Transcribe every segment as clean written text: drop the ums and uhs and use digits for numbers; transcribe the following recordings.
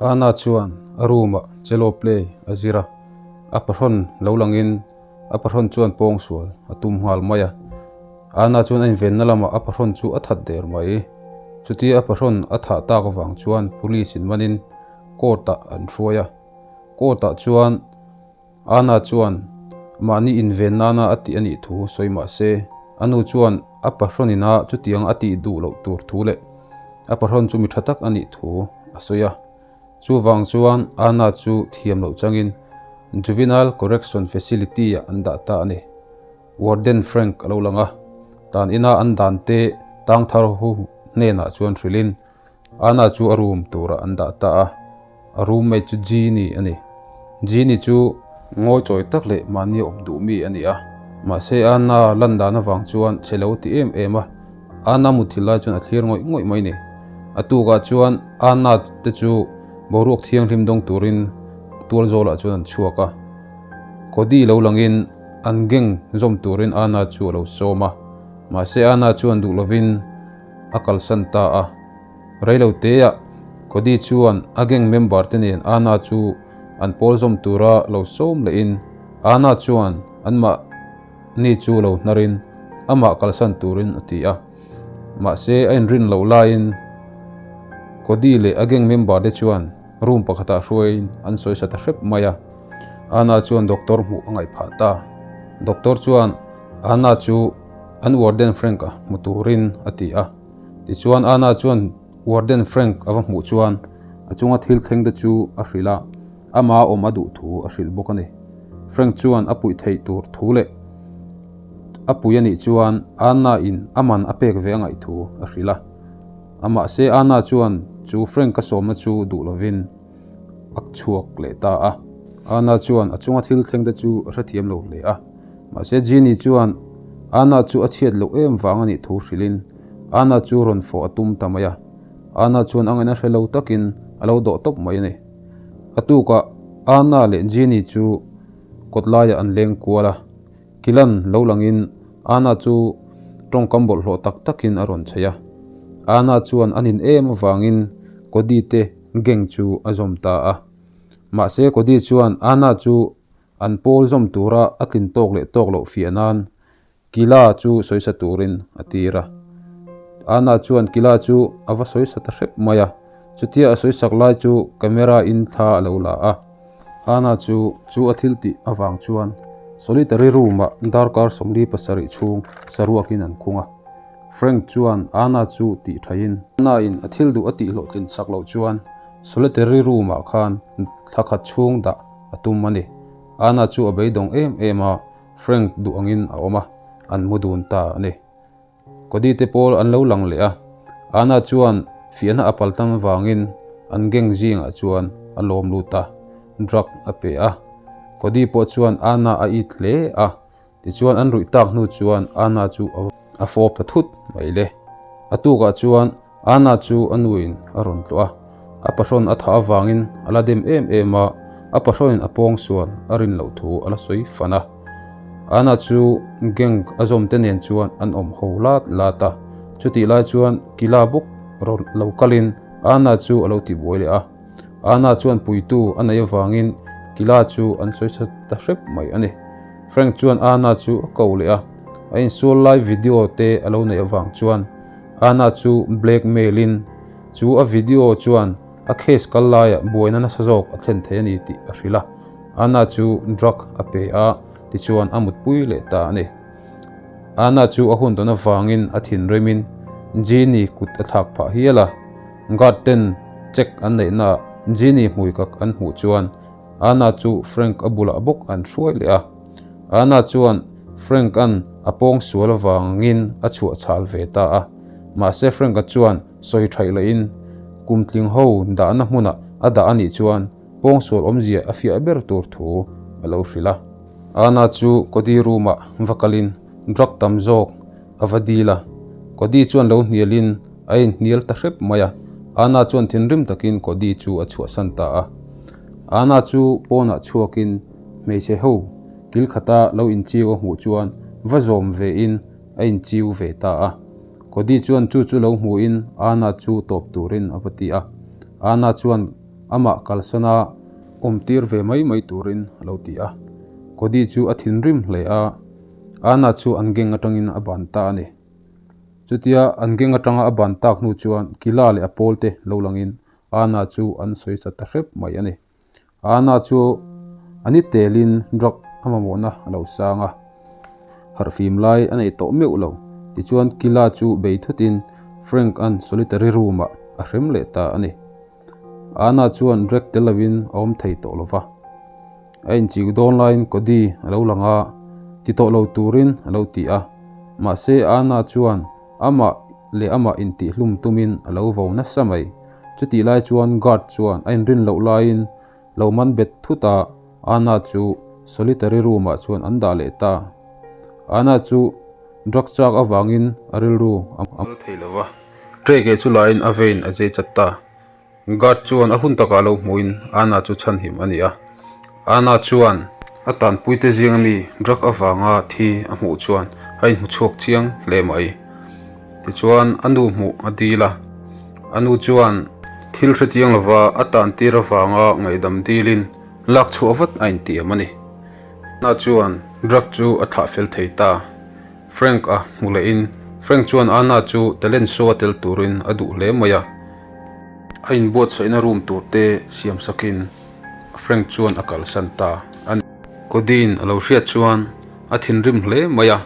Anna chuan a room-ah cello play a zir a, a pahrawn lo langin a pahrawn chuan pawngsual a tum nghal mai a. Anna chuan a invenna lamah a pahrawn chu a that der mai. Chutia a pahrawn a thah tak avang chuan police in manin court-ah an hruai a. Court-ah chuan Anna chuan mahni inven nana a tih a nih thu sawi mah se, a nu chuan a pahrawn ina chutiang a tih duh loh tur thu leh a pahrawn chu mi tha tak a nih thu a sawi a. Chuvang chuan Anna chu thiam loh changin Juvenile Correction Facility-ah an dah ta a ni. Warden Frank a lo lang a, tan ina an dan te tang thar hu hnenah chuan hrilhin Anna chu a room turah an dah ta a, a roommate chu Jeannie a ni. Jeannie chu ngawi chawi tak leh mahni awm duh mi a ni a, mahse Anna lan dan avang chuan chhe lo ti em em a, Anna muthilh lai chuan a thlir ngawih ngawih mai ni. A tukah chuan Anna te chu boruak thianghlim dawng turin tual zawlah chuan an chhuak a, Cody lo langin an gang zawm turin Anna chu a lo sawm a, mahse Anna chuan duh lovin, a kalsan ta a. Reilo teah Cody chuan a gang member te nen Anna chu an pawl zawm tura lo sawm lehin Anna chuan anmahni chu lo hnarin amah kalsan turin a ti a. Mahse a inrin loh laiin Cody leh a gang member te chuan room pakhatah hruaiin an sawisa ta hrep mai a. Anna chuan doctor hmuh a ngaih phah ta. Doctor chuan Anna chu An warden Frank a hmu turin a ti a. Tichuan Anna chuan warden Frank a va hmuh chuan a chunga thil thleng te chu a hrilh a, ama awm a duh thu a hrilh bawk a ni. Frank chuan a puih theih tur thu leh a pui a nih chuan Anna in a man a pek ve a ngaih thu a hrilh a. Amahse Anna chuan chu Frank a sawmna chu duh lovin a chhuak leh ta a. Anna chuan a chunga thil thleng te chu a hrethiam lo hle a. Mahse Jeannie chuan Anna chu a chhiat loh em vang a nih thu hrilhin Anna chu rawn fawh a tum ta mai a. Anna chuan a ngaihna hre lo takin a lo dawh tawp mai a ni. A tukah Anna leh Jeannie chu kawt laiah an leng kual a. Kilan lo langin Anna chu tawngkam bawlhhlawh tak takin a rawn chheih a. Anna chuan a nin em avangin Cody te gang chu a zawm ta a. Mahse Cody chuan Anna chu An pawl zawm tura a tlin tawk leh tawk loh fiah nan Kila chu sawisa turin a tir a. Anna chuan Kila chu a va sawisa ta hrep mai a, chutia a sawisak lai chu camera in thla a lo la a. Anna chu chu a thil tih avang chuan solitary room ah darkar 47 chhung saruakin an khung a. Frank chuan Anna chu tih thain. Anna in a thil duh a tih hlawhtlin sak loh chuan solitary room ah khan thla khat chhung dah a tum a ni. Anna chu a beidawng em em a, Frank duh angin a awm a, an mu dun ta a ni. Cody te pawl an lo lang leh a, Anna chuan fiahna a pal tam avangin an gang zingah chuan a lawm lut a, drug a pe a. Cody pawh chuan Anna a it hle a, Tichuan an ruih tak hnu chuan Anna chu a fawp ta thut mai le. A tukah chuan Anna chu a nuin a rawn tlawh a, a pahrawn a thah avangin a la dem em em a, a pahrawnin a pawngsual a rin loh thu a la sawi fan a. Anna chu gang a zawmte nen chuan an awm ho lat lat a, chutih lai chuan Kila bawk rawn lo kalin Anna chu a lo tibuai leh a. Anna chuan puitu a neih avangin Kila chu an sawi sa ta hrep mai a ni. Frank chuan Anna chu a ko leh a, a insual lai video te a lo neih avang chuan Anna chu blackmail in chu a video chuan a case kal laiah buaina nasa zawk a thlen thei a ni tih a hrilh a. Anna chu drug a pe a, tichuan a mutpui leh ta a ni. Anna chu a hun tawn avangin a thinrimin Jeannie kut a thlak phah hial a. Guard ten check an neihnaah Jeannie hmui kak an hmuh chuan Anna chu Frank a bulah bawk an hruai leh a. Anna chuan Frank-a'n a pawng sual avangin a chhuah chhal ve ta a. Mahse Frank-a chuan sawi thaih lahin kum tling ho dahna hmunah a dah a nih chuan pawng sual awmzia a fiah ber tur thu a lo hrilh a. Anna chu Cody room-ah va kalin drug tam zawk a va dil a. Cody chuan lo hnialin a inhnial ta hrep mai a. Anna chuan thinrim takin Cody chu a chhuahsan ta a. Anna chu pawnah chhuakin hmeichhe ho kil khata lo inchiu a hmuh chuan va zawm vein a inchiu ve ta a. Cody chuan chu chu lo hmuhin Anna chu tawp turin a va ti a. Anna chuan. amah kalsana awmtir ve mai mai turin a lo ti a. Cody chu a thinrim hle a, Anna chu an gang atangin a ban ta a ni. Chutia an gang atanga a ban tak hnu chuan Kila leh a pawlte lo langin Anna chu an sawi sa ta hrep mai a ni. Anna chu a ni telin drug a mamawhna a lo sang a, harhfim lai a nei tawh meuh lo. Tichuan Kila chu bei thutin Frank-a'n solitary room-ah a hrem leh ta a ni. Anna chuan drug tel lovin a awm thei tawh lo va. A inchiu dawn laiin Cody a lo lang a, ti tawh lo turin a lo ti a. Mahse Anna chuan amah leh amah intihhlum tumin a lo vo nasa mai. Chutih lai chuan guard chuan a inrin loh laiin lo man bet thut a, Anna chu solitary room ah chuan an dah leh ta. Anna chu drug chak avangin a rilru a mal thei lo va, tray ke chu laiin a vein a zei chat ta. Guard chuan a hun takah lo hmuhin Anna chu chhanhim a ni a. Anna chuan a tanpuite zinga mi drug avanga thi a hmuh chuan a inhmu chhuak chiang hle mai. Tichuan a nu hmuh a dil a, a nu chuan thil hre chiang lova a tantir avanga ngaihdam dilin lak chhuah vat a intiam a ni. Anna chuan drug chu a thlah fel thei ta. Frank a hmu lehin Frank chuan Anna chu talent show a tel turin a duh hle mai a. A inbuatsaihna room tur te siam sakin Frank chuan a kalsan ta a ni. Cody-in a lo hriat chuan a thinrim hle mai a.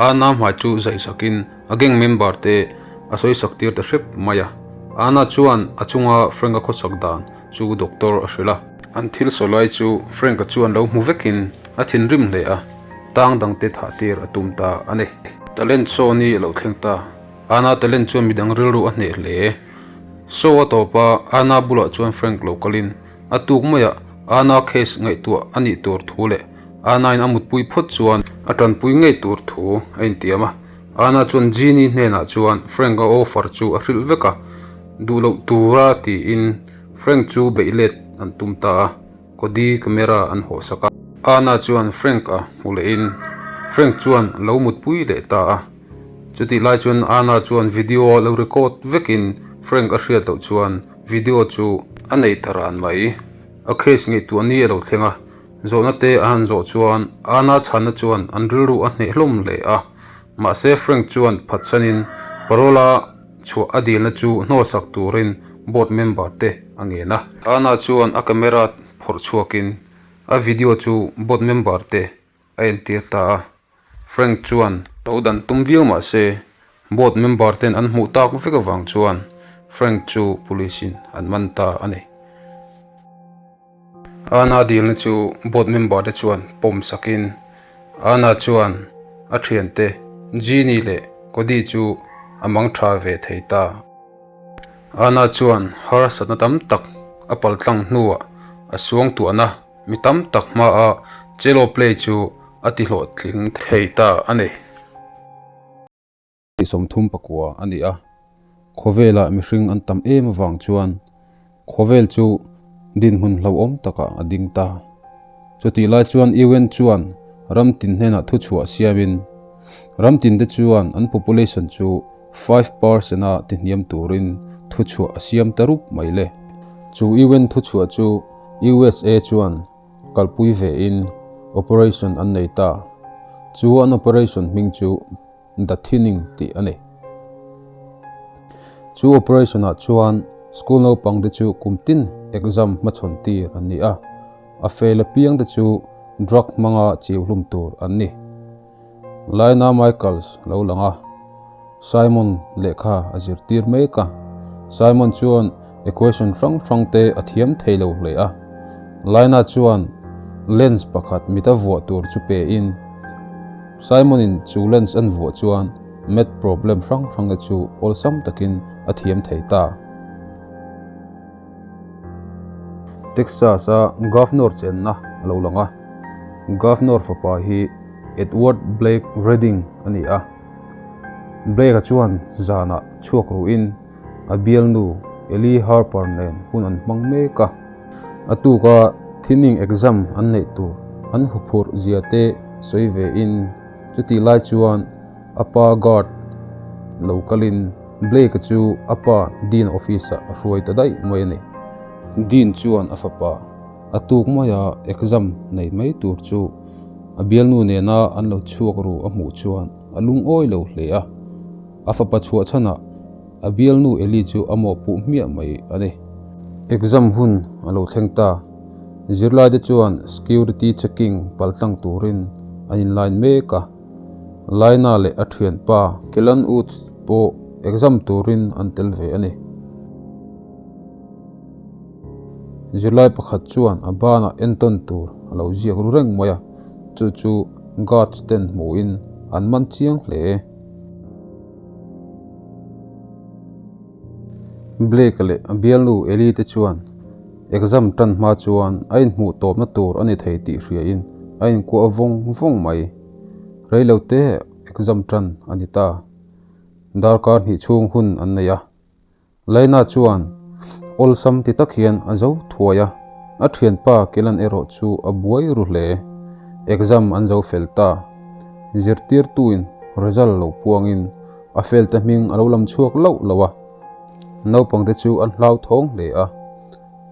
Anna hmai chu zaih sakin a gang member te a sawi sak tir ta hrep mai a. Anna chuan a chunga Frank-a khawsak dan chu doctor a hrilh a. An thil sawi lai chu Frank-a chuan lo hmu vekin a thinrim hle a, tang dangte thah tir a tum ta a ni. Talent show ni a lo thleng ta. Anna talent chuan midang rilru a hneh hle. Show a tawp a, Anna bulah chuan Frank lo kalin a tuk maiah Anna case ngaihtuah a nih tur thu leh Anna-in a mutpui phawt chuan a tanpui ngei tur thu a intiam a. Anna chuan Jeannie hnenah chuan Frank-a offer chu a hrilh vek a, duh loh tura tiin Frank chu beih let an tum ta a, Cody camera an hawhsak a. Anna chuan Frank-a hmu lehin Frank chuan a lo mutpui leh ta a. Chutih lai chuan Anna chuan video lo record vekin Frank a hriat loh chuan video chu a nei ta ran mai. A case ngaihtuah ni a lo thleng a. Zawhna te a han zawh chuan Anna chhanna chuan an rilru a hneh hlawm hle a, mahse Frank chuan phatsanin parole a chhuah a dilna chu hnawlsak turin board member te a ngen a. Anna chuan a camera phawrh chhuakin a video chu board member te a entir ta a, Frank chuan lo dan tum viau mahse board member ten an hmuh tak vek avang chuan Frank chu police in an man ta a ni. Anna dilna chu board member te chuan pawm sakin Anna chuan a thiante Jeannie leh Cody chu a mang tha ve thei ta. Anna chuan harsatna tam tak a paltlang hnuah a suangtuahna Mi tam tak hmaa cello play chu a ti hlawhtling thei ta a ni. 39 a ni a, khawvelah mihring an tam em avang chuan khawvel chu dinhmun hlauhawm takah a ding ta. Chutih lai chuan UN chuan ram tin hnenah thuchhuah siamin ram tinte chuan an population chu 5% a tihniam turin thuchhuah a siam ta rup mai le. Chu UN thuchhuah chu USA chuan kalpui ve in operation an nei ta. Chu an operation hming chu The Thinning tih a ni. Chu operation ah chuan school naupang te chu kum tin exam hmachhawn tir an ni a, a fail apiang te chu drug hmanga chiu hlum tur an ni. Laina Michaels lo lang a, Simon lehkha a zirtir mek a. Simon chuan equation hrang hrang te a thiam thei lo hle a. Laina chuan lens pakhat mit a vuah tur chu pe in, Simon in chu lens an vuah chuan math problem hrang hrang te chu awlsam takin a thiam thei ta. Texas a Governor chenna a lo lang a, Governor fapa hi Edward Blake Redding a ni a. Blake-a chuan zanah chhuak ruhin a bialnu Ellie Harper nen hun an hmang mek a. A tuka thinning exam an neih tur an huphurh zia te sawi ve in chutih lai chuan a pa guard lo kalin Blake-a chu a pa Dean office-ah a hruai ta daih mai a ni. Dean chuan a fapa a tuk maia exam nei mai tur chu a bialnu nena an lo chhuak ru a hmuh chuan a lungawi lo hle a. A fapa chhuah chhanah a bialnu Ellie chu a mawhpuh hmiah mai a ni. Exam hun a lo thleng ta. Zirlaite chuan security checking paltlang turin an inline mek a. Laina leh a thianpa Kelan Woods pawh exam turin an tel ve a ni. Zirlai pakhat chuan a banah entawn tur a lo ziak ru reng mai a, chu chu guards ten hmuhin an man chiang hle. Blake leh a bialnu Ellie te chuan exam tan hma chuan a inhmuh tawpna tur a ni thei tih hriain a inkuah vawng vawng mai. Reilote exam tan a ni ta. Darkar hnih chhung hun an nei a. Laina chuan awlsam ti tak hian a zo thuai a, a thianpa Kelan erawh chu a buai ru hle. Exam an zo fel ta. Zirtirtuin result lo puangin a felte hming a lo lam chhuak loh lo a. Naupangte chu an hlauthawng hle a,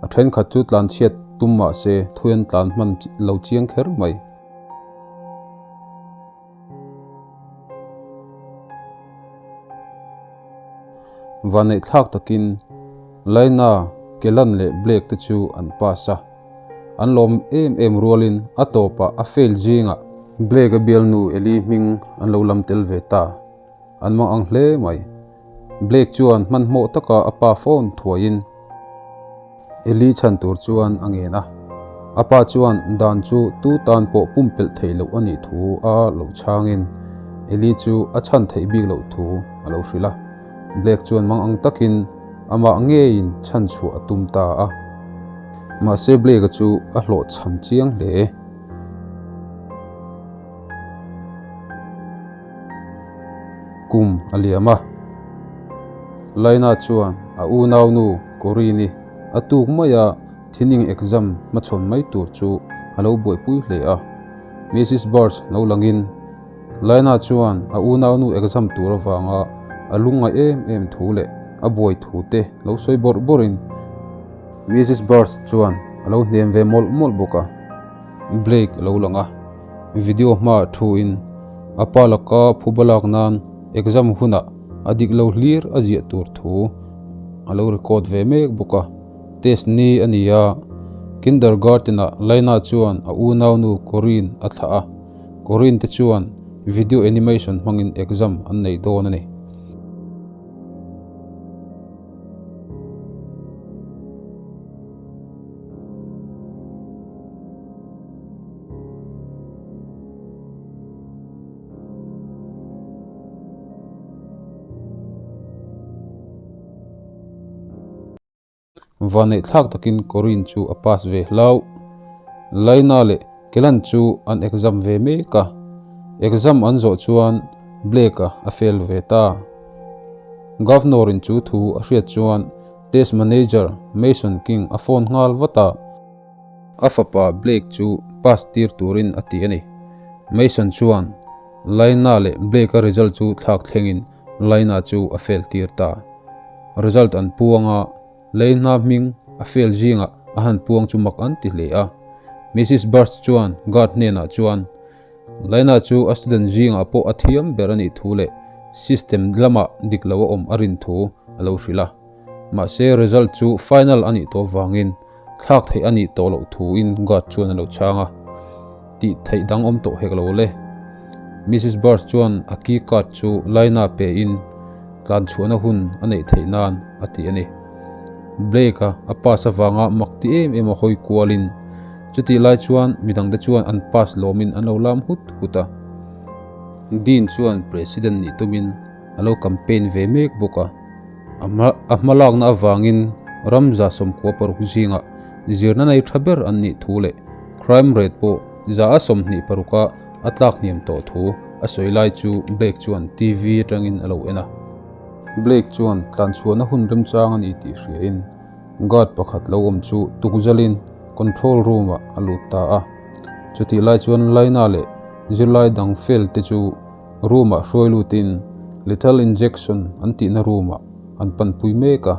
a thenkhat chu tlanchhiat tum mah se thui an tlan hman lo chiang kher mai. Vanneihthlak takin Laina, Kelan leh Blake te chu an pass a. An lawm em em rualin a tawpah a fail zingah Blake a bialnu Ellie hming an lo lam tel ve ta. An mang ang hle mai. Blake chuan hmanhmawh taka a pa phone thuaiin Eli chhan tur chuan a ngen a. A pa chuan dan chu tu tan pawh pumpelh theih loh a nih thu a lo chhangin Eli chu a chhan theih bik loh thu a lo hrilh a. Blake chuan mang ang takin amah ngeiin chhan chhuah a tum ta a. Mahse Blake-a chu a hlawhchham chiang hle. Kum a liam a. Laina chuan a unaunu Corinne a tuk maia thining exam hmachhawn mai tur chu a lo buaipui hle a. Mrs Burch lo langin Laina chuan a unaunu exam tur avanga a lungngaih em em thu leh a buai thu te lo sawi bawrh bawrhin Mrs Burch chuan a lo hnem ve mawlh mawlh bawk a. Blake a lo lang a. Video hmaah thuin a pa laka phuba lak nan exam hunah a dik lo hlir a ziah tur thu a lo record ve mek bawk a. Test ni a ni a, kindergarten-ah Laina chuan a unaunu Corinne a thlah a, Corinne te chuan video animation hmangin exam an nei dawn a ni. Vanneih thlak takin Corinne chu a pass ve hlauh. Laina leh Kelan chu an exam ve mek a. Exam an zawh chuan Blake-a a fail ve ta. Governor-in chu thu a hriat chuan test manager Mason King a phone nghal vat a. A fapa Blake chu pass tir turin a ti a ni. Mason chuan Laina leh Blake-a result chu thlak thlengin Laina chu a fail tir ta. Result an puang a, Laina hming a fail zingah a han puang chu mak an ti hle a. Mrs Burst chuan guard hnenah chuan Laina chu a student zingah pawh a thiam ber a nih thu leh system lamah dik lo a awm a rin thu a lo hrilh a. Mahse result chu final a nih tawh vangin Thlak theih a nih tawh loh thuin guard chuan a lo chhang a, tih theih dang awm tawh hek lo le. Mrs Burch chuan a key card chu Laina pe in tlan chhuahna hun a neih theih nan a ti a ni. Blake-a a pass avanga mak ti em em a hawi kualin chutih lai chuan midangte chuan an pass lawmin an lo lam hut hut a. Dean chuan President nih tumin a lo campaign ve mek bawk a. A hmalakna avangin ram 96 zingah zirna nei tha ber an nih thu leh crime rate pawh 26%-a a tlak hniam tawh thu a sawi lai chu Blake chuan TV atangin a lo en a. Blake chuan tlanchhuahna hun remchang a ni tih hriain guard pakhat lo awm chu tukzalin control room-ah a lut ta a. Chutih lai chuan Laina leh zirlai dang fel te chu Room-ah hruai lutin lethal injection an tihna room-ah an panpui mek a.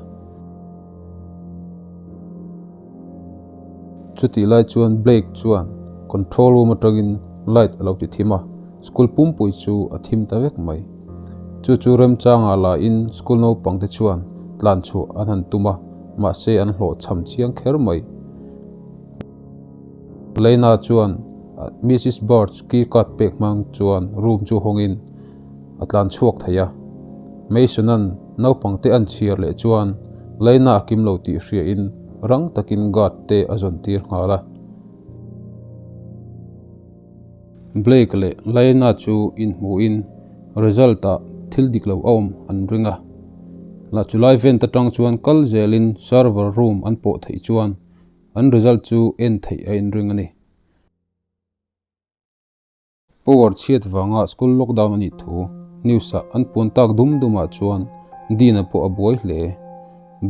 Chutih lai chuan Blake chuan control room atangin light a lo ti thim a, school pumpui chu a thim ta vek mai. Chu chu remchangah la in school naupang te chuan tlan chhuah an han tum a, mahse an hlawhchham chiang kher mai. Lena chuan Mrs Birch key card pek hmang chuan room chu hawngin a tlan chhuak thei a. Mason-a'n naupang te an chhiar leh chuan Lena a kim lo tih hriain rang takin guard te a zawn tir nghal a. Blake leh Lena chu inhmuhin result ah thil dik lo a awm an ring a. La chulai vent atang chuan kal zelin server room an pawh theih chuan An result chu en theih a inring a ni. Power chhiat vanga school lockdown a nih thu news ah an puan tak dum dum ah chuan Dean-a pawh a buai hle.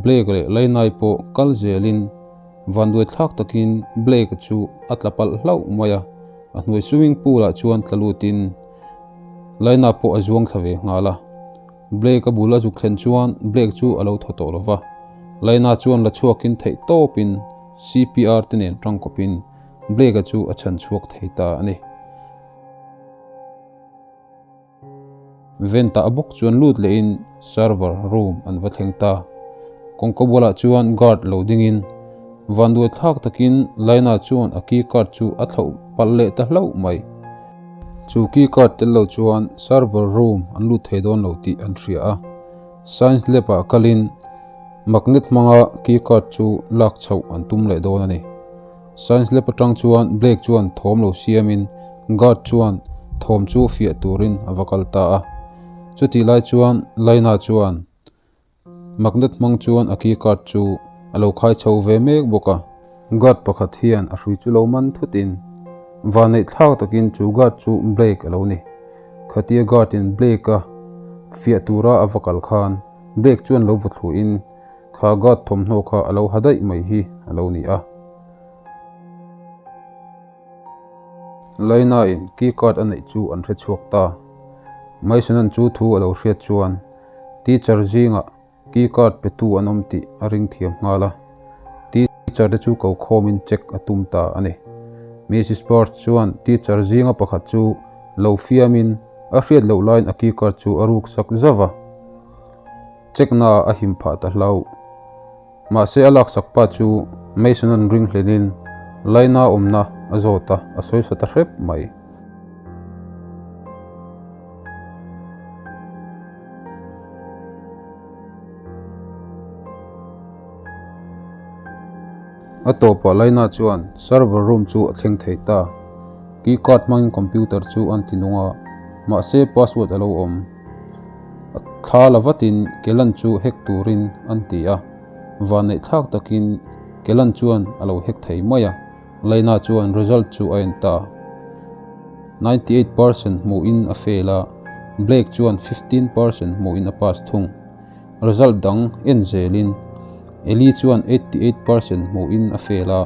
Blake leh Lainai pawh kal zelin vanduai thlak takin Blake-a chu a tla palh hlauh mai a, a hnuai swimming pool ah chuan tla lutin Laina pawh a zuang thla ve nghal a. Blake a bul a zuk thlen chuan Blake chu a lo thaw tawh lo va, Laina chuan la chhuakin theih tawpin CPR te nen tangkawpin Blake-a chu a chhan chhuak thei ta a ni. Vent-ah a bawk chuan lut lehin server room an va thleng ta. Kawngka bulah chuan guard lo dingin vanduai thlak takin Laina chuan a key card chu a thlauh palh leh ta hlauh mai. Chu key card tel lo chuan server room an lut thei dawn lo tih an hria a, science lab ah kalin magnet hmanga key card chu lak chhoh an tum leh dawn a ni. Science lab atang chuan Blake chuan thawm lo siamin guard chuan thawm chu fiah turin a va kal ta a. Chutih lai chuan Laina chuan Magnet hmang chuan a key card chu a lo khai chho ve mek bawk a. Guard pakhat hian a hrui chu lo man thutin vanneih thlak takin chu guard chu Blake a lo ni. Khatia guard in Blake a fiah tura a va kal khan Blake chuan lo va thluin kha guard thawmhnaw kha a lo ha daih mai hi a lo ni a. Laina in key card a neih chu an hre chhuak ta. Mason-a'n chu thu a lo hriat chuan Teacher zingah key card petu an awm tih a ring thiam nghal a, teacher te chu ko khawmin check a tum ta a ni. Mrs Birch chuan teacher zinga pakhat chu lo fiamin a hriat loh laiin a key card chu a ruk sak zauh a, check naah a him phah ta hlauh. Mahse a laksak pa chu Mason an ring hlenin Laina awmna a zawt a, a sawi sa ta hrep mai. A tawpah Laina chuan server room chu a thleng thei ta. Key card hmangin computer chu an ti nung a, mahse password a lo awm. A thla la vatin Kelan chu hack turin an ti a, vanneih thlak takin Kelan chuan a lo hack thei mai a. Laina chuan result chu a en ta. 98% hmuhin a fail a, Blake chuan 15% hmuhin a pass thung. Result dang en zelin Ellie chuan 88% hmuhin a fail a,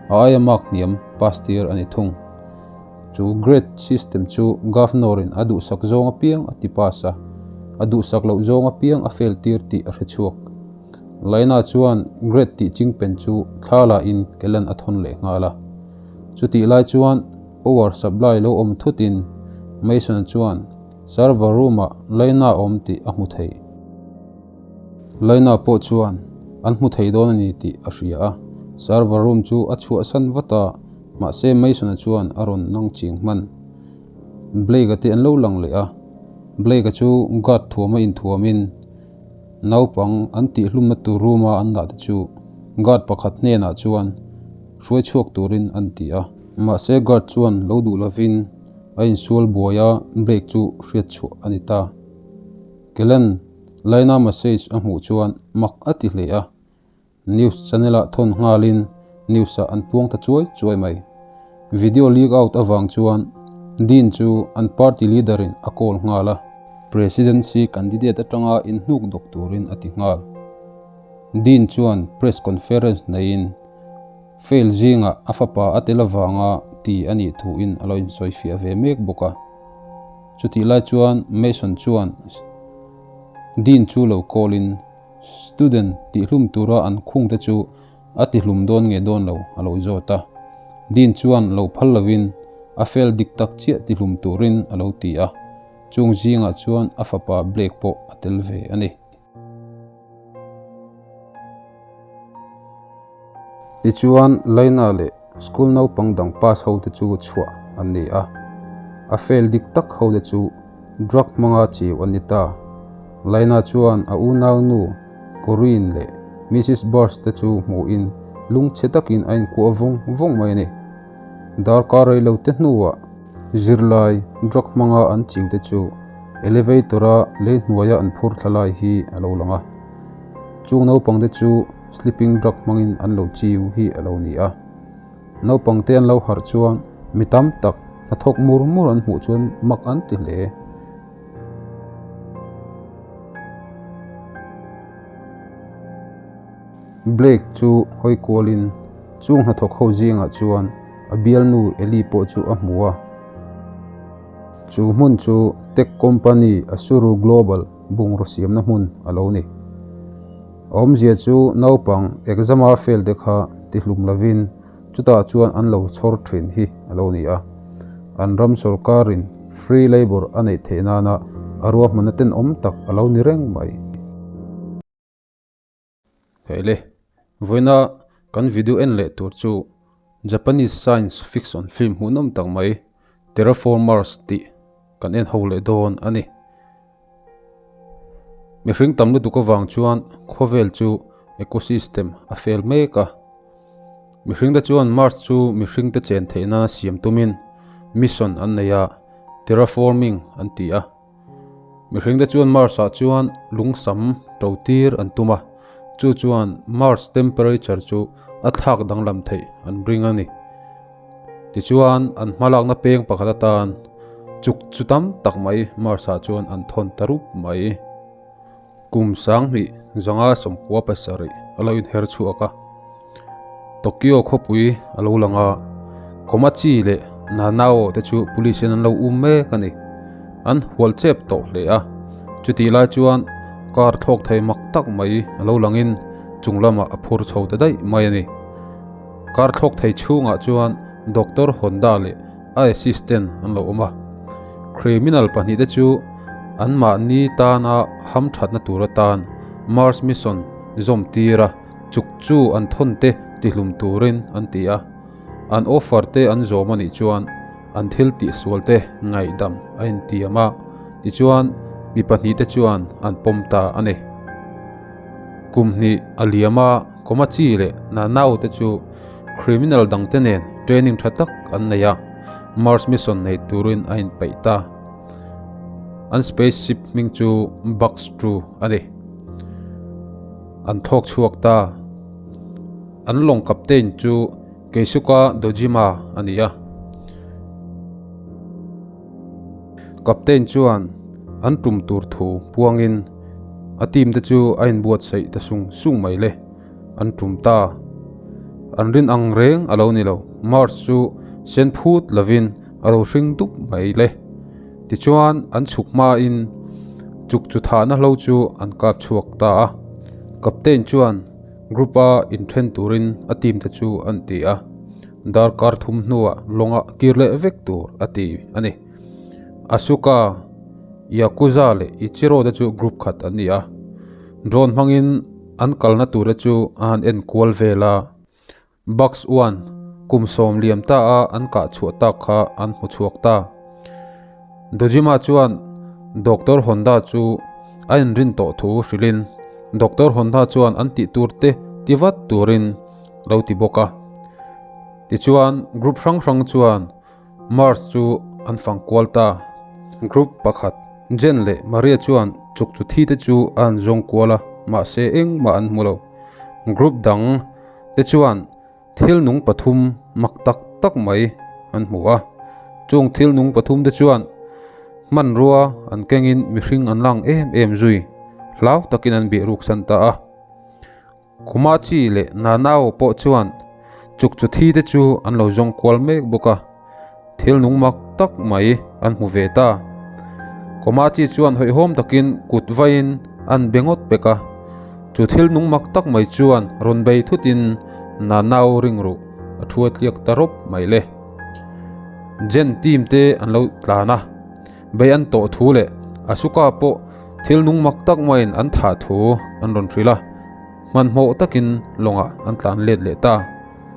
a aia mark hniam pass tir a ni thung. Chu grade system chu Governor-in a duhsak zawng apiang a ti pass a, a duhsak loh zawng apiang a fail tir tih a hre chhuak. Laina chuan grade tih chingpen chu thla la in Kellen a thawn leh nghal a. Chutih lai chuan power supply lo awm thut in Mason chuan server room ah Laina a awm tih a hmu thei. Laina pawh chuan an hmu thei dawn a ni tih a hria a, server room chu a chhuahsan vat a, mahse Mason-a chuan a rawn nang ching hman. Blake-a te an lo lang leh a, Blake-a chu guard thuama inthuamin Naupang an tihhlumna tur room-a an dah te chu guard pakhat hnenah chuan hruai chhuak turin an ti a. Mahse guard chuan lo duh lovin a insual buai a, Blake chu hriat chhuah a ni ta. Kellen Laina message a hmuh chuan mak a ti hle a. News channel ah thawn nghalin news ah an puang ta chuai chuai mai. Video leak out avang chuan Dean chu an party leader in a call nghal a. Presidency candidate atanga inhnuk dawk turin a ti nghal. Dean chuan press conference neiin fail zingah a fapa a tel avanga ti a nih thuin a lo insawifiah ve mek bawk a. Chutih lai chuan Mason chuan Dean chu lo call in Student tihhlum tura an khungte chu a tihlum dawn nge dawn lo a lo zawt a. Dean chuan lo phal lovin a fel dik tak chiah tihlum turin a lo ti a, chung zingah chuan a fapa Blake pawh a tel ve a ni. Tichuan, Laina leh school naupang dang pass ho te chu chhuah an ni a, a fail dik tak ho te chu drug hmanga chiu an ni ta. Laina chuan a unaunu Corinne leh Mrs Burst te chu hmuhin lungchhe takin a inkuah vawng vawng mai a ni. Darkar rei lo te hnuah zirlai drug hmanga an chiu te chu elevator-a lei hnuaia an phur thla lai hi a lo lang a. Chung naupang te chu sleeping drug hmangin an lo chiu hi a lo ni a. Naupang te an lo harh chuan mi tam tak hnathawk mur mur an hmuh chuan mak an ti hle. Blake chu hawi kualin chung hnathawk ho zingah chuan a bialnu Ellie pawh chu a hmu a. Chu hmun chu tech company Asuru Global bungraw siamna hmun a lo ni. A awmzia chu naupang exam-a fail te kha tihlum lovin chutah chuan an lo chhawr thin hi a lo ni a. An ram sorkarin free labour a neih theih nana a ruahmanna tenawm tak a lo ni reng mai. Heile, vawiina kan video en leh tur chu Japanese science fiction film hmuhnawm tak mai Terraformars tih kan en ho leh dawn a ni. Mihring tam lutuk avang chuan khawvel chu ecosystem a fel mek a. Mihring te chuan Mars chu mihring te chen theih nana siam tumin mission an nei a, terraforming an ti a. Mihring te chuan Mars ah chuan lungsam to tir an tum a, chu chuan Mars temperature chu a thlak danglam theih an ring a ni. Tichuan an hmalakna peng pakhat atan chuk chu tam tak mai Mars ah chuan an thawn ta rup mai. Kum sanghnih zanga 97 a lo inher chhuak a, Tokyo khawpui a lo lang a, Komachi leh Nanao te chu police in an lo um mek a ni. An hual chep tawh hle a, chutih lai chuan car thlawk thei mak tak mai a lo langin chung lamah a phur chho ta daih mai a ni. Car thlawk thei chhungah chuan Doctor Honda leh a assistant an lo awm a. Criminal pahnihte chu anmahni tana hamthatna tur atan Mars mission zawm tir a, chuk chu an thawn te tihlum turin an ti a. An offer te an zawm a nih chuan an thil tihsual te ngaihdam a intiam a, tichuan mi pahnihte chuan an pawm ta a ni. Kum hnih a liam a, Komachi leh Nanao te chu criminal dangte nen training tha tak an nei a, Mars mission nei turin a inpeih ta. An spaceship hming chu Bugs 2 a ni. An thlawk chhuak ta. An lawng captain chu Keisuke Dojima a ni a. Captain chuan an tum tur thu puangin a team te chu a inbuatsaih ta sung sung mai le. An tum ta. An rin ang reng a lo ni lo. Mars chu sen phut lovin a lo hring dup mai le. Tichuan an chhuk hmain chuk chu thahna hlo chu an kap chhuak ta a. Captain chuan group a inthen turin a team te chu an ti a. Darkar thum hnuah lawngah kir leh vek tur a ti a ni. Asuka, Yakuza leh Ichiro te chu group khat an ni a. Drone hmangin an kalna tura chu a han en kual vel a. Bugs one kum sawm liam ta a an kah chhuah tak kha an hmu chhuak ta. Dojima chuan Doctor Honda chu a inrin tawh thu hrilhin Doctor Honda chuan an tih tur te ti vat turin lo ti bawk a. Tichuan group hrang hrang chuan Mars chu an fang kual ta. Group pakhat, Jen leh Maria chuan chuk chu thi te chu a an zawng kual a, mahse engmah an hmu lo. Group dang te chuan thil nung pathum mak tak tak mai an hmu a. Chung thil nung pathum te chuan hmanrua an kengin mihring an lang em em zui hlau takin an bih ruk san ta a. Komachi leh Nanao pawh chuan chuk chu thi te chu an lo zawng kual mek bawk a, thil nung mak tak mai an hmu ve ta. Komachi chuan hawihhawm takin kut vaiin an be ngawt pek a, chu thil nung mak tak mai chuan rawn bei thutin Nanao ring ruh a thu a tliak ta rawp mai le. Jen team te an lo tlan a, bei an tawh thu leh Asuka pawh thil nung mak tak maiin an thah thu an rawn hrilh a, hmanhmawh takin lawngah an tlan let leh ta.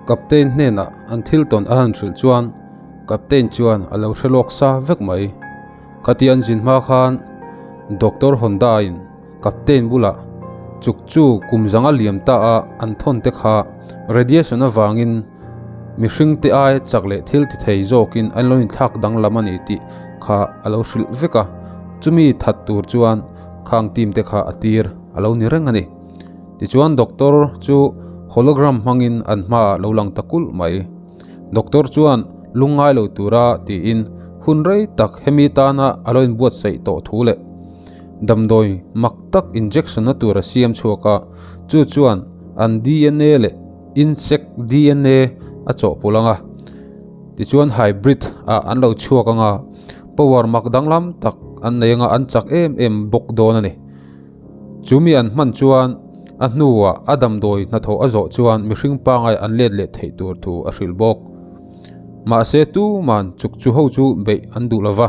Captain hnenah an thil tawn a han hrilh chuan Captain chuan a lo hre lawk sa vek mai. Khati an zin hma khan Doctor Honda in Captain bulah chuk chu kum zanga liam ta a an thawn te kha radiation avangin mihring te ai chak leh thil ti thei zawkin an lo inthlak danglam a ni tih kha a lo hrilh vek a, chumi that tur chuan khang team te kha a tir a lo ni reng a ni. Tichuan Doctor chu hologram hmangin an hmaah lo lang ta kulh mai. Doctor chuan lungngai lo tura tiin hun rei tak hemi tana a lo inbuatsaih tawh thu leh damdawi mak tak injection na tur a siam chhuak a, chu chuan an dna leh insect dna a chawhpawlh ang a, tichuan hybrid ah an lo chhuak ang a, power mak danglam tak an nei ang a, an chak em em bawk dawn a ni. Chumi an hman chuan a hnuah a damdawi hnathawh a zawh chuan mihring pangai an let leh theih tur thu a hrilh bawk. Mahse tuman chuk chu ho chu beih an duh lova,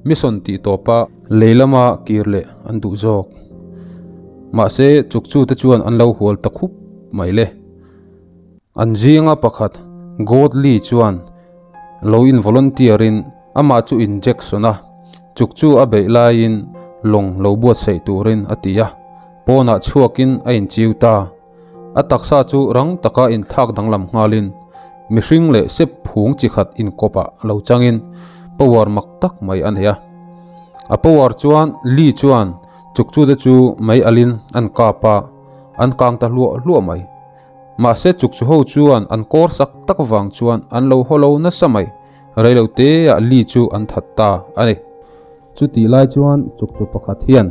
mission tih tawpa lei lama kir leh an duh zawk. Mahse chuk chu te chuan an lo hual ta khup mai le. An zinga pakhat Godly chuan lo in volunteer in amah chu injection a, chuk chu a beih laiin lawng lo buatsaih turin a ti a, pawnah chhuakin a inchiu ta. A taksa chu rang taka inthlak danglam nghalin mihring leh sep phung chi khat inkawpah lo changin power mak tak mai a nei a. A power chuan Lee chuan chuk chu te chu mei alin an kap a, an kang ta hluah hluah mai. Mahse chuk chu ho chuan an kawr sak tak vang chuan an lo haw lo nasa mai, reilo te ah li chu an that ta a ni. Chutih lai chuan chuk chu pakhat hian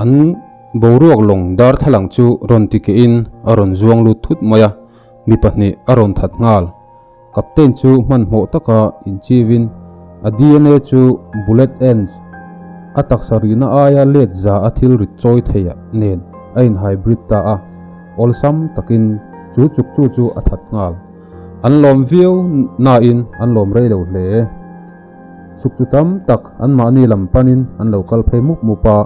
an boruak lawng darthlalang chu rawn ti keh in a rawn zuang lut thut mai a, mi pahnih a rawn that nghal. Captain chu hmanhmawh taka inchiv in a dna chu bullet ends a taksa rihna aia let za a thil rit chawi theih nen a in hybrid ta a, awlsam takin chu chuk chu chu a that nghal. An lawm viau nain an lawm rei lo hle. Chuk chu tam tak anmahni lam panin an lo kal phei mup mup a.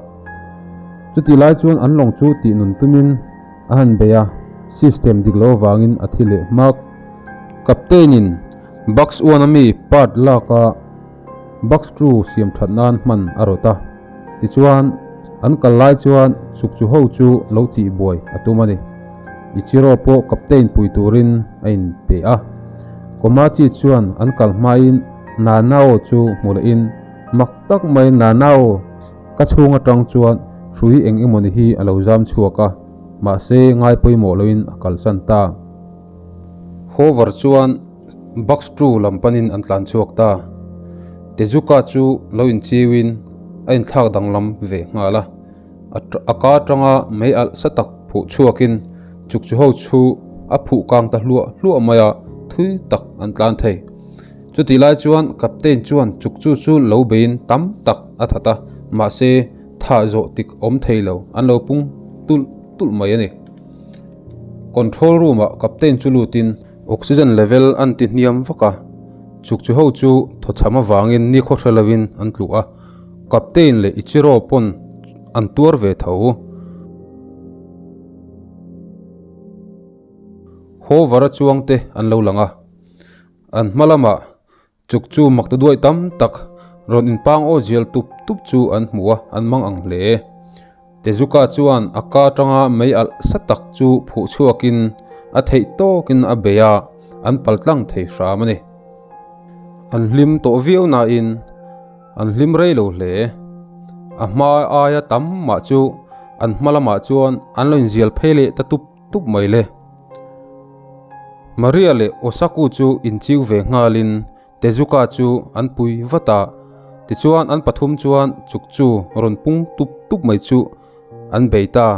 Chutih lai chuan an lawng chu tih nun tumin a han bei a, system dik lo avangin a thi leh hmak. Captain in Bucks uan ami part lak a Bucks crew siam that nan hman a rawt a, tichuan an kal lai chuan chuk chu ho chu lo tih buai a tum a ni. Ichiro pawh Captain pui turin a in pe a, Komachi chuan an kal hmain Nanao chu hmu leh in mak tak mai Nanao ka chhung atang chuan hrui eng emawni hi a lo zam chhuak a, mahse ngai pawimawh loin a kalsan ta. Hover chuan Bucks True lam panin an tlan chhuak ta. Tezuka chu lo inchiuin a inthlak danglam ve nghal a, a ka atanga mei alh sa tak phuh chhuakin chukchu ho chu a phuh kang ta hluah hluah mai a, thui tak an tlan thei. Chutih lai chuan Captain chuan chukchu chu lo beiin tam tak a that a, mahse thah zawh tik awm thei lo an lo pung tulh tulh mai a ni. Control room ah captain chu lutin oxygen level an ti hniam vak a, chuk chu ho chu thawchham avangin nikhaw hre lovin an tluh a, captain leh Ichiro pawn an tuar ve tho. Hover a chuang te an lo lang a, an hma lamah Chuk chu makta duai tam tak rawn inpang aw zial tup tup chu an hmu a, an mang ang hle. Tezuka chuan a ka atanga mei alh sa tak chu phuh chhuakin a theih tawkin a bei a, an pal tlang thei hram a ni. An hlim tawh viau nain an hlim rei lo hle. A hma aia tam mah chu an hma lamah chuan an lo inzial phei leh ta tup tup mai le. Maria leh Osaku chu inchiu ve nghalin Tezuka chu an pui vat a, tichuan an pathum chuan chuk chu rawn pung tup tup mai chu an bei ta.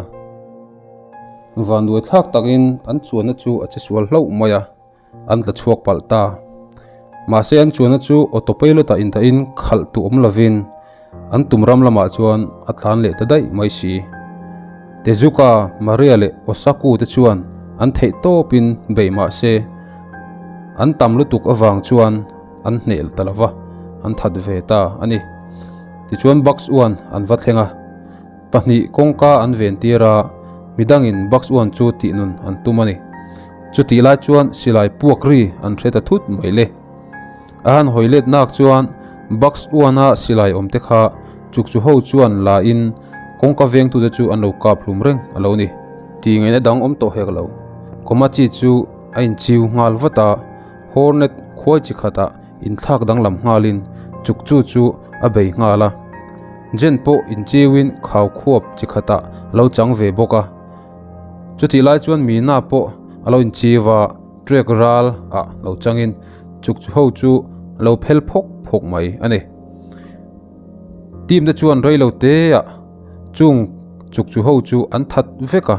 Vanduai thlak takin an chuanna chu a che sual hlauh mai a, an tla chhuak palh ta. Mahse an chuanna chu autopilot ah indahin khalh tu awm lovin an tum ram lamah chuan a tlan leh ta daih mai si. Tezuka, Maria leh Osaku te chuan An theih tawpin bei mah se an tam lutuk avang chuan an hnel ta lo va, an that ve ta a ni. Tichuan Box One an va thleng a, pahnih kawngka an ven tir a, midangin Box One chu tihnun an tum a ni. Chutih lai chuan silai puak ri an hre ta thut mai le. A han hawi let nak chuan Box One-a silai awm te kha chukchu ho chuan la in kawngka vengtute chu an lo kap hlum reng a lo ni. Tih ngaihna dang awm tawh hek lo. Komachi chu a inchiu nghal vat a, Hornet khuai chi khatah inthlak danglam nghalin chukchu chu a bei nghal a. Jen pawh inchiuin khau khuap chi khatah a lo chang ve bawk a. Chutih lai chuan Mina pawh a lo inchiu a. Trek ral ah lo changin chukchu ho chu a lo phel phawk phawk mai a ni. Team te chuan rei lo te ah chung chukchu ho chu an that vek a.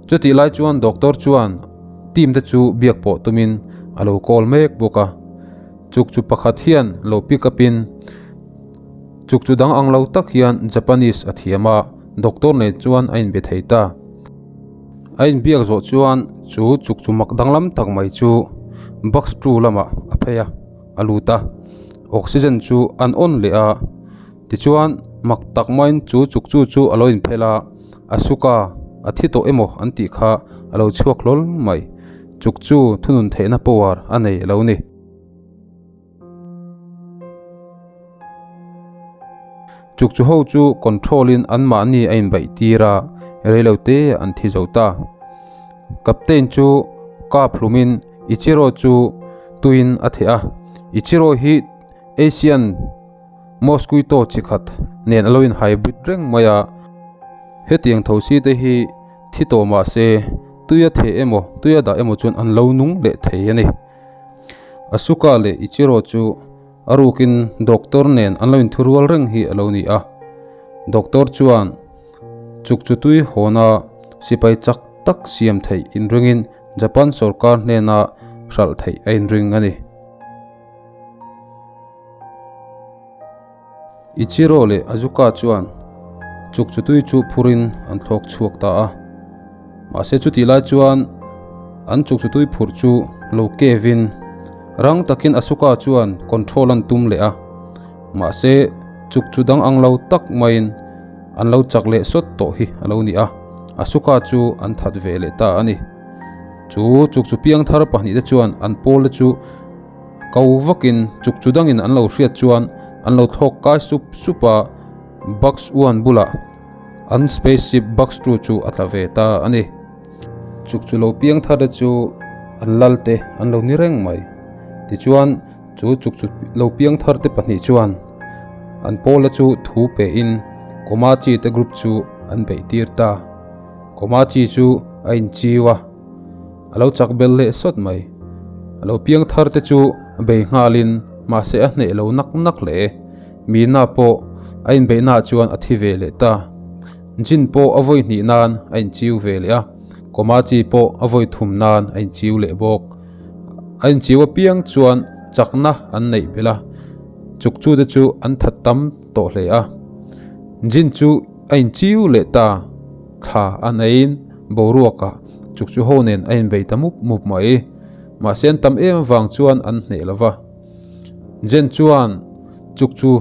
Chutih lai chuan doctor chuan team te chu biak pawh tumin a lo call mek bawk a. Chukchu pakhat hian lo pick up in chukchu dang ang lo tak hian Japanese a thiam a, doctor nen chuan a inbe thei ta. A inbiak zawh chuan chu chuk chu mak danglam tak mai chu box two lamah a phei a, a lut a, oxygen chu an on leh a, tichuan mak tak maiin chu chuk chu chu a lo inphel a, Asuka a thi tawh emaw an tih kha a lo chhuak hlawl mai, chuk chu thunun theihna power a nei a lo ni. Chukchu ho chu control in an mahni a inbaih tir a, reilo te an thi zo ta. Captain chu kap hlumin Ichiro chu tuiin a theh a, Ichiro hi Asian mosquito chi khat nen a lo in hybrid reng mai a, hetiang thosi te hi thi tawh mah se tuia theh emaw tuia dah emaw chuan an lo nung leh thei a ni. Asuka leh Ichiro chu a rukin doctor nen an lo inthurual reng hi a lo ni a. Doctor chuan chukchutui hawna sipai chak tak siam theih inringin Japan sorkar hnena hralh theih a inring a ni. Ichiro leh Azuka chuan chukchutui chu phurin an thlawk chhuak ta a. Mahse chutih lai chuan an chukchutui phurh chu lo kevin rang takin Asuka chuan control an tum leh a. Mahse chukchu dang ang lo tak maiin an lo chak leh sawt tawh hi a lo ni a, Asuka chu an that ve leh ta a ni. Chu chukchu piangthar pahnihte chuan an pawlte chu Ko vakin chuk chu dangin an lo hriat chuan an lo thlawk kai sup sup a, Bugs One bulah an spaceship Bugs Two chu a tla ve ta a ni. Chuk chu lo piang thar te chu an lal te an lo ni reng mai. Tichuan chu chuk chu lo piang thar te pahnih chuan an pawla chu thu pe in Komachi te group chu an beih tir ta. Komachi chu a inchiu a. A lo chak bel leh sawt mai. A lo piang thar te chu bei nghalin mahse a hneh lo nak nak hle. Mina pawh a inbeihnaah chuan a thi ve leh ta. Jin pawh a vawi hnih nan a inchiu ve leh a, Komachi pawh a vawi thum nan a inchiu leh bawk. A inchiu apiang chuan chakna an neih belh a, chukchu te chu an that tam tawh hle a. Jin chu a inchiu leh ta. Thla a neiin boruakah chukchu ho nen a inbei ta mup mup mai. Mahse an tam em avang chuan an hneh lo va. Jen chuan chukchu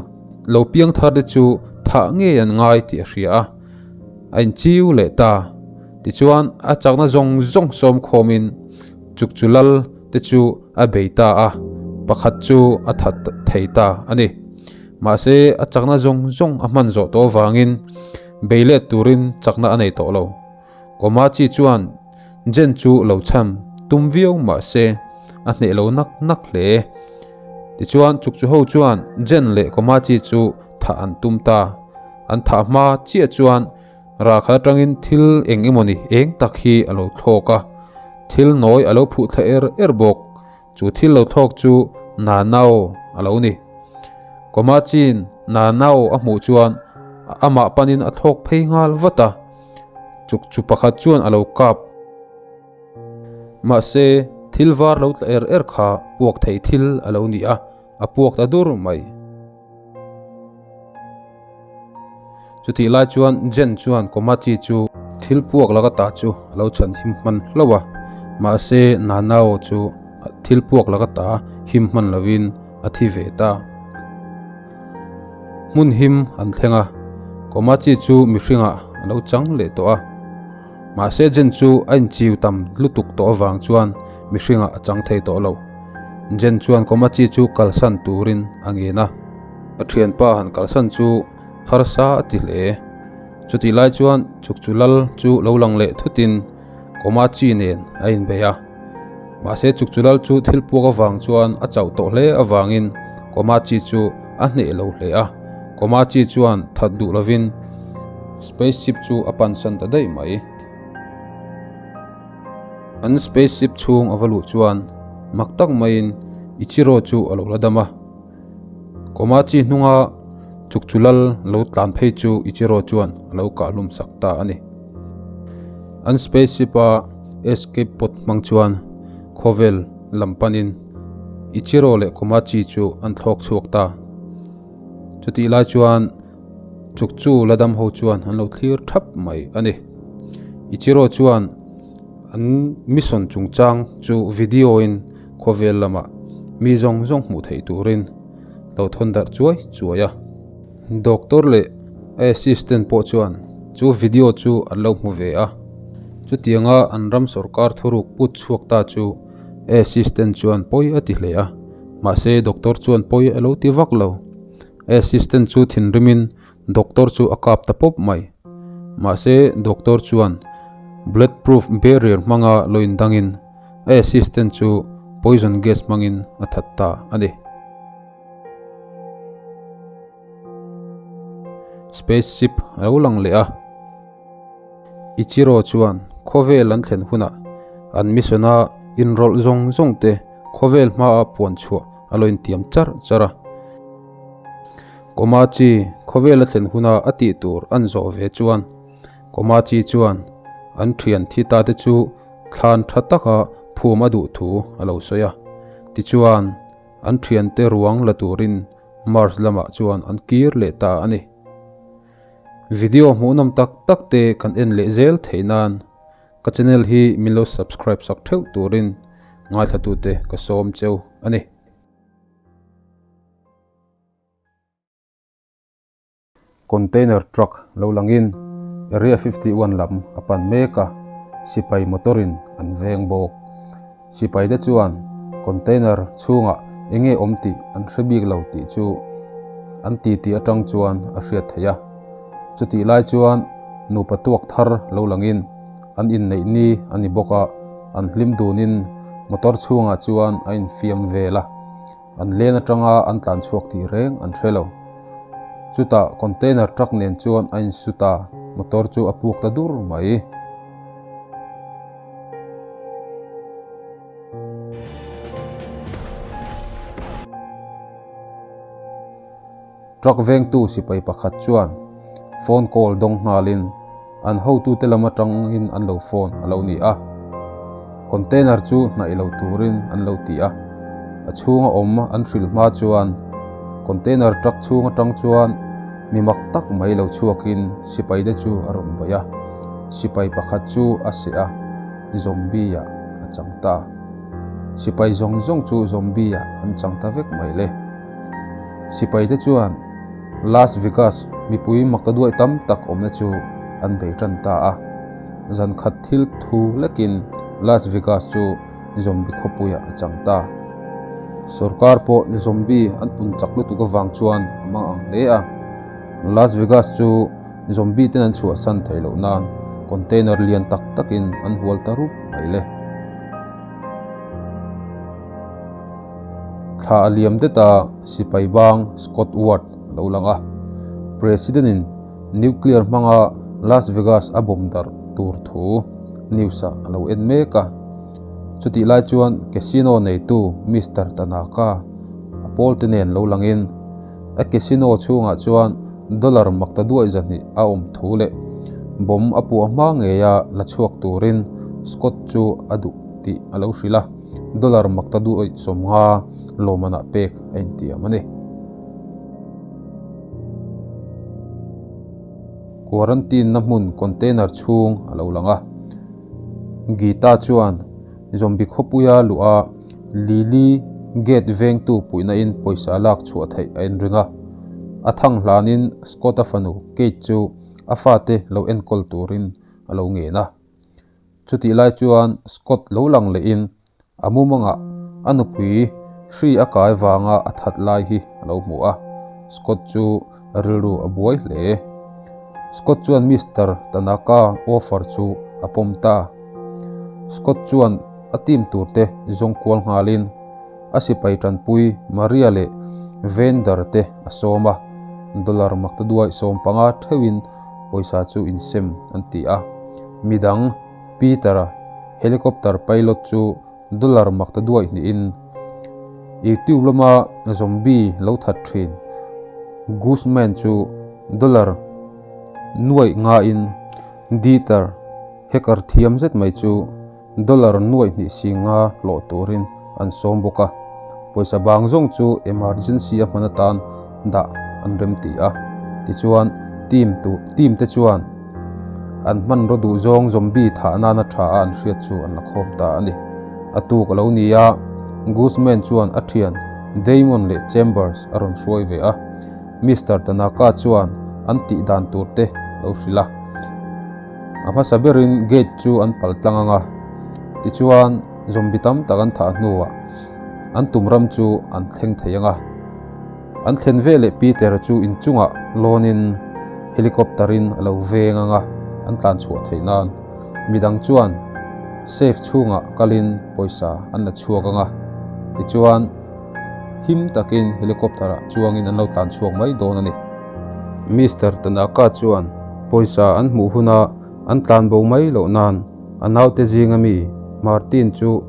lo piang thar te chu thah ngei an ngai tih a hria a, a inchiu leh ta. Tichuan a chakna zawng zawng sawm khawmin chukchu lal te chu a bei ta a, pakhat chu a that thei ta a ni. Mahse a chakna zawng zawng a hman zawh tawh avangin Bei let turin chakna a nei tawh lo. Komachi chuan Jen chu lo chhan tum viau mah se a hneh lo nak nak hle. Tichuan chukchu ho chuan Jen leh Komachi chu thah an tum ta. An thah hma chiah chuan Rakha atangin thil eng emawni eng tak hi a lo thlawk a, thil nawi a lo phuh thla er er bawk. Chu thil lo thlawk chu Nanao a lo ni. Komachi'n Nanao a hmuh chuan amah panin a thlawk phei nghal vat a, chuk chu pakhat chuan a lo kap. Mahse, thil var lo tla er er kha puak thei thil a lo ni a, a puak ta dur mai. Chutih lai chuan Jen chuan Komachi chu. Thil puak laka ta chu a lo chhan him hman hlauh a, mahse Nanao chu thil puak laka ta him hman lovin a thi ve ta. Hmun him an thleng a, Komachi chu mihringah a lo chang leh tawh a. Mahse Jen chu a inchiu tam lutuk tawh avang chuan mihringah a chang thei tawh lo. Jen chuan Komachi chu kalsan turin a ngen a. A thianpa han kalsan chu harsa a ti hle. Chutih lai chuan chukchu lal chu lo lang leh thutin Komachi nen a inbei a. Mahse chukchu lal chu thil puak avang chuan a chauh tawh hle avangin Komachi chu a hneh lo hle a. Komachi chuan that duh lovin spaceship chu a pansan ta daih mai. An spaceship chhung a va luh chuan mak tak maiin Ichiro chu a lo la dam a. Komachi hnunga chukchulal lo tlan phei chu Ichiro chuan a lo kah hlum sak ta a ni. An spaceship a escape pod hmang chuan khawvel lam panin Ichiro leh Komachi chu an thlawk chhuak ta. Chutih lai chuan chukchu la dam ho chuan an lo thlir thap mai a ni. Ichiro chuan an mission chungchang chu video in khawvel lamah mi zawng zawng hmuh theih turin lo thawn darh chuai chuai a. Doctor leh a assistant pawh chuan chu video chu an lo hmu ve a. Chutianga an ram sorkar thuruk put chhuak ta chu a assistant chuan pawi a ti hle a. Mahse doctor chuan pawi a lo ti vak lo. A assistant chu thinrimin doctor chu a kap ta pawp mai. Mahse doctor chuan bulletproof barrier hmanga lo indangin a assistant chu poison gas hmangin a that ta a ni. Spaceship a lo lang leh a. Ichiro chuan khawvel an thlen hunah an mission a inrawlh zawng zawng te khawvel hmaa puan chhuah a lo intiam char char a. Komachi khawvel a thlen huna a tih tur an zawh ve chuan Komachi chuan an thian thi ta te chu thlan tha taka phum a duh thu a lo sawi a. Tichuan an thiante ruang la turin Mars lamah chuan an kir leh ta a ni. Video hmuhnawm tak tak te kan en leh zel theih nan ka channel hi min lo subscribe sak theuh turin ngaithlatute ka sawm cheu a ni. Container truck lo langin Area 51 lam a pan mek a, sipai motor in an veng bawk. Sipai te chuan container chhungah eng nge awm tih an hre bik lo tih chu an titi atang chuan a hriat theih a. Chutih lai chuan nupa tuak thar lo langin an inneih ni a ni bawk a, an hlim dunin motor chhungah chuan a infiam vel a. An len atanga an tlan chhuak tih reng an hre lo. Chutah container truck nen chuan a insut a, motor chu a puk ta dur mai. Truck vengtu sipai pakhat chuan phone call dawng nghalin an hotute lam atangin an lo phone a lo ni a. Container chu hnaih lo turin an lo ti a. A chhunga awm an hrilh hma chuan container truck chhung atang chuan mi mak tak mai lo chhuakin sipaite chu a rawn baih a. Sipai pakhat chu a seh a, zombie ah a chang ta. Sipai zawng zawng chu zombie ah an chang ta vek mai le. Sipaite chuan Las Vegas mipui makta duai tam tak awmna chu an bei tan ta a. Zan khat thil thu lekin Las Vegas chu zombie khawpuiah a chang ta. Sorkar pawh zombie an pun chak lutuk avang chuan a mang ang hle a. Las Vegas chu zombie ten an chhuahsan theih loh nan container lian tak takin an hual ta rup mai le. Thla a liam det a, sipai bang Scott Ward a lo lang a. President-in nuclear hmanga Las Vegas a bomb darh tur thu news-ah a lo en mek a. Chutih lai chuan casino neitu Mister Tanaka a pawlte nen lo langin a casino chhungah chuan dollar makta duai zahnih a awm thu leh bomb a puah hma ngeia la chhuak turin Scott chu a duh tih a lo hrilh a. Dollar makta duai 50 lawmmanah pek a intiam a ni. Quarantine na hmun container chhung a lo lang a. Gita chuan Zombie khawpuia luh a Lily gate vengtu puihna in pawisa lak chhuah theih a inring a. A thang hlanin Scott-a fanu Kate chu a fate lo enkawl turin a lo ngen a. Chutih lai chuan Scott lo lang lehin a mumangah a nupui hri a kai vanga a that lai hi a lo hmu a, Scott chu rilru a buai hle. Scott chuan Mister Tanaka offer chu a pawm ta. Scott chuan a team turte zawng kual nghalin a sipai tanpui Maria leh Vander te a sawm a, dollar maktaduai 15 theuhin pawisa chu insem an ti a. Midang Peter-a helicopter pilot chu dollar maktaduai hnihin YouTube lama zombie lo that thin Guzman chu dollar nuaih ngain Dieter hacker thiam zet mai chu dollar nuaih hnih si nga hlawh turin an sawm bawk a, pawisa bang zawng chu emergency a hman atan dah an rem ti a. Tichuan team tu team te chuan an hmanraw duh zawng zombie thah nana tha a an hriat chu an la khawm ta a ni. A tuk a lo ni a, Guzman chuan a thian Damon leh Chambers a rawn hruai ve a. Mister Tanaka chuan an tih dan tur te lo hrilh a. A hmasa berin gate chu an pal tlang ang a, tichuan zombie tam tak an thah hnuah an tum ram chu an thleng thei ang a. An thlen veleh Peter chu inchungah lawnin helicopter in a lo veng ang a, an tlan chhuah theih nan midang chuan safe chhungah kalin pawisa an la chhuak ang a, tichuan him takin helicopter ah chuangin an lo tlan chhuak mai dawn a ni. Mister Tanaka chuan pawisa an hmuh huna an tlan bo mai loh nan a naute zinga mi Martin chu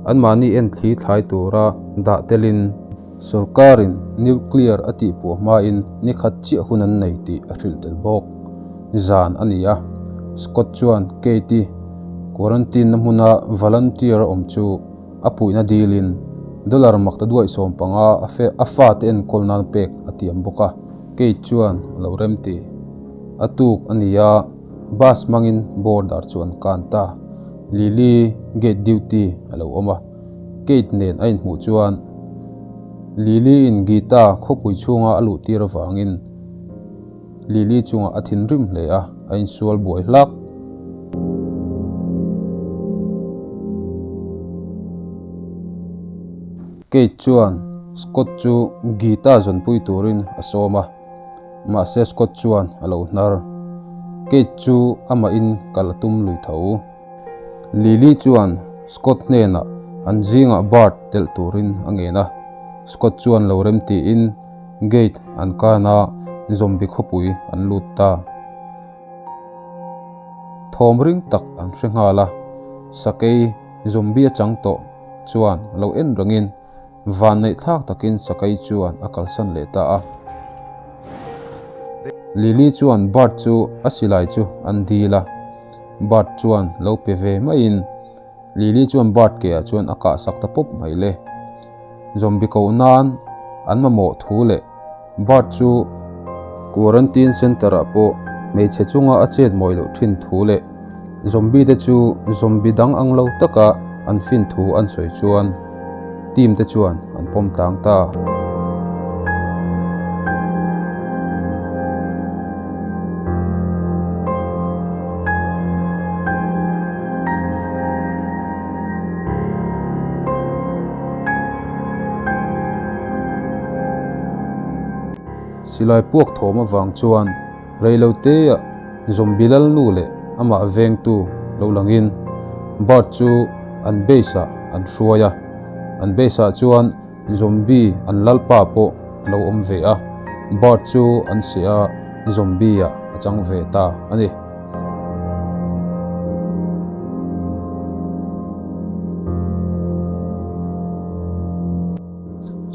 anmahni en thli thlai tura dah telin Sorkarin nuclear a tihpuah hmain ni khat chiah hun an nei tih a hrilh tel bawk. Zan a ni a, Scott chuan Kate-i quarantine-na hmuna volunteer a awm chu a puihna dilin dollar makta duaih 15 a fe a fate enkawl nan pek a tiam bawk a, Kate chuan a lo remti. A tuk a ni a, bus hmangin border chu an kan ta. Lily gate duty a lo awm a. Kate nen a inhmuh chuan Lily in Gita khawpui chhunga a luh tir avangin Lily chungah a thinrim hle a, a insual buai hlak. Kate chuan Scott chu Gita zawnpui turin a sawm a, mahse Scott chuan a lo hnar. Kate chu amahin kal a tum lui tho. Lily chuan Scott hnenah an zingah Bart telh turin a ngen a, Scott chuan lo rem tiin gate an kan a, zombie khawpui an lut ta. Thawm ring tak an hre nghal a, sakei zombie a chang tawh chuan lo en rengin Vanneih thlak takin Sakai chuan a kalsan leh ta a. Lily chuan Bart chu a silai chu an dil a, Bart chuan lo pe ve maiin Lily chuan Bart ke ah chuan a kah sak ta pawp mai le. Zombie koh nan an mamawh thu leh Bart chu quarantine center ah pawh hmeichhe chunga a chet mawi loh thin thu leh zombie te chu zombie dang ang lo taka an fin thu an sawi chuan team te chuan an pawm tlang ta. Silai puak thawm avang chuan reiloteah Zombie Lalnu leh amah vengtu lo langin Bart chu an base ah an hruai a, an base ah chuan Zombie an lalpa pawh a lo awm ve a, Bart chu an seh a Zombie ah a chang ve ta a ni.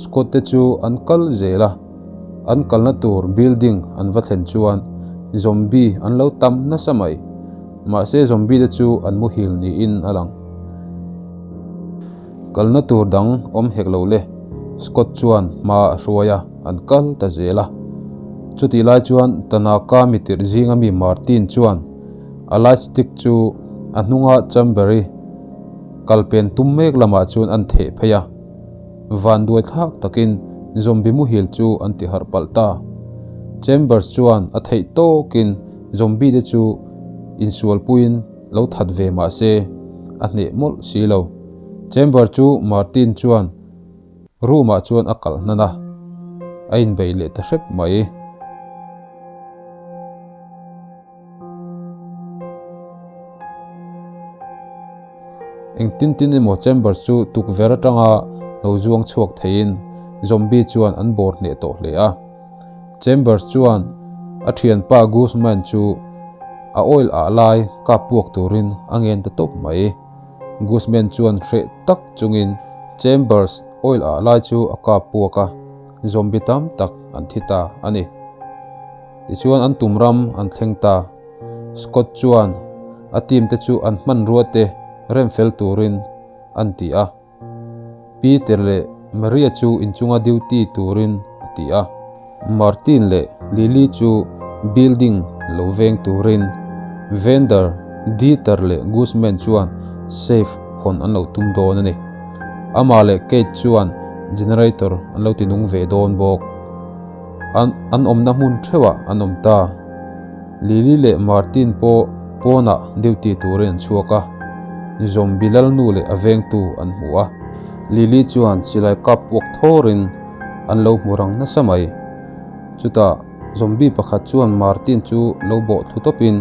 Scott te chu an kal zel a, an kalna tur building an va thlen chuan zombie an lo tam nasa mai. Mahse zombie te chu an muhil niin a lang. Kalna tur dang awm hek lo le, Scott chuan hma a hruai a, an kal ta zel a. Chutih lai chuan Tanaka mitirh zinga mi Martin chuan a light stick chu a hnunga Chamber-i kalpen tum mek lamah chuan an theh phei a. Vanduai thlak takin zombie muhil chu an ti harh palh ta. Chambers chuan a theih tawkin zombie te chu insualpuiin lo that ve mah se a hneh mawlh si lo. Chamber chu Martin chuan room ah chuan a kalh hnan a, a inbeih leh ta hrep mai. Engtin tin emaw Chambers chu tukverh atanga lo zuang chhuak theiin zombie chuan an bawr hneh tawh hle a. Chambers chuan a thianpa Guzman chu a oil ah lai kap puak turin a ngen ta tawp mai. Guzman chuan hreh tak chungin Chambers oil ah lai chu a kap puak a, zombie tam tak an thi ta a ni. Tichuan an tum ram an thleng ta. Scott chuan a team te chu an hmanrua te rem fel turin an ti a. Peter leh Maria chu inchunga duty turin a ti a. Martin leh Lily chu building lo veng turin Vander, Dieter leh Guzman chuan safe hawn an lo tum dawn a ni. Amah leh Kate chuan generator an lo tinung ve dawn bawk. An an awmna hmun theuhah an awm ta. Lily leh Martin pawh pawnah duty turin an chhuak a, Zombie lalnu leh a vengtu an hmu a. Lily chuan silai kap puak thawrin an lo hmu rang nasa mai. Chutah Zombie pakhat chuan Martin chu lo bawh thlu tawpin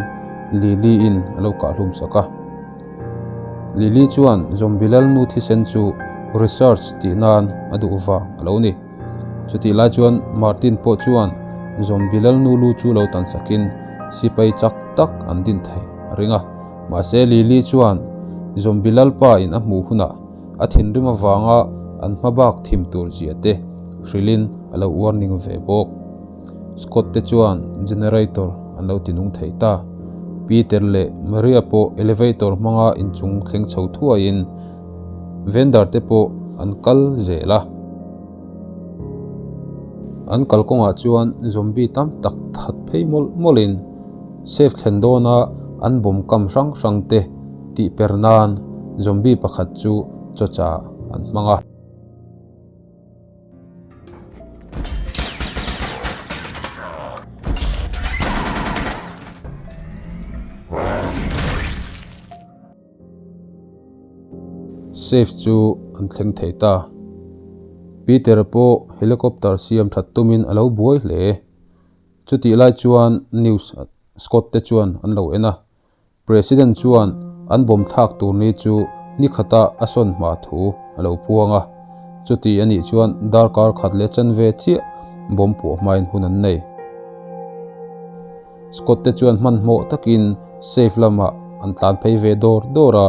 Lily in a lo kah hlum sak a. Lily chuan Zombie lalnu thisen chu research tih nan a duh vang a lo ni. Chutih lai chuan Martin pawh chuan Zombie Lalnu lu chu lo tan sakin sipai chak tak an din thei a ring a. Mahse Lily chuan Zombie Lalpa in a hmuh hunah a thinrim avanga an hma bak thim tur zia te hrilhin a lo warning ve bawk. Scott te chuan generator an lo tinung thei ta. Peter leh Maria pawh elevator hmanga inchung thleng chho thuaiin Vendor te pawh an kal zel a. An kalkawngah chuan zombie tam tak that phei mawlh mawlhin safe thlen dawna an bawm kam hrang hrang te tih per nan zombie pakhat chu chawcha an hmang a. Safe chu an thleng thei ta. Peter pawh helicopter siam that tumin a lo buai hle. Chutih lai chuan news Scott te chuan an lo en a. President chuan an bawm thlak tur ni chu ni khata a sawn hma thu a lo puang a. Chuti a nih chuan darkar khat leh chanve chiah bawm puah hmain hun an nei. Scott te chuan hmanhmawh takin safe lamah an tlan phei ve dawr dawr a,